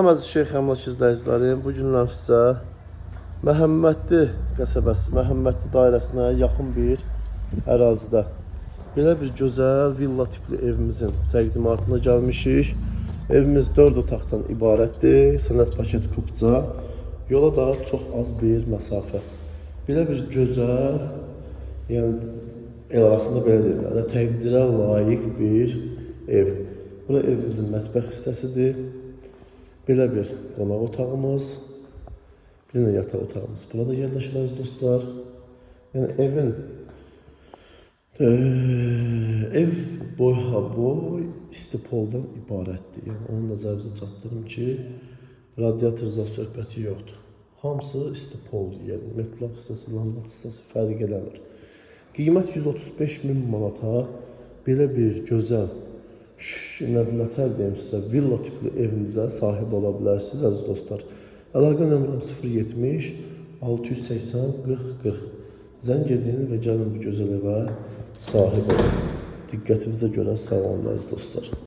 Əziz Şeyx Əmlak izləyiciləri, bu günlər sizə Məhəmmədli qəsəbəsi, Məhəmmədli dairəsinə yaxın bir ərazidə belə bir gözəl villa tipli evimizin təqdimatına gəlmişik. Evimiz 4 otaqdan ibarətdir. Sənəd paket kupça. Yola da çox az bir məsafə. Belə bir gözəl, yəni el arasında belə deyirlər də, təqdirə layiq bir ev. Bura evimizin mətbəx hissəsidir. Belə bir qonaq otağımız, bir də yataq otağımız burada yerləşir əziz dostlar. Yəni evin ev boy ha boy istipoldan ibarətdir. Yəni onu nəzərinizə çatdırım ki, radiator zad söhbəti yoxdur. Hamısı istipoldur. Yəni metlaq hissəsi, laminat hissəsi fərq eləmir. Qiymət 135 min manata belə bir gözəl nətər deyim sizə, villa tipli evimizə sahib ola bilərsiniz əziz dostlar. Əlaqə nömrəm 070 680 40 40. Zəng edin və gəlin bu gözəl evə sahib olun. Diqqətinizə görə sağ olun əziz dostlar.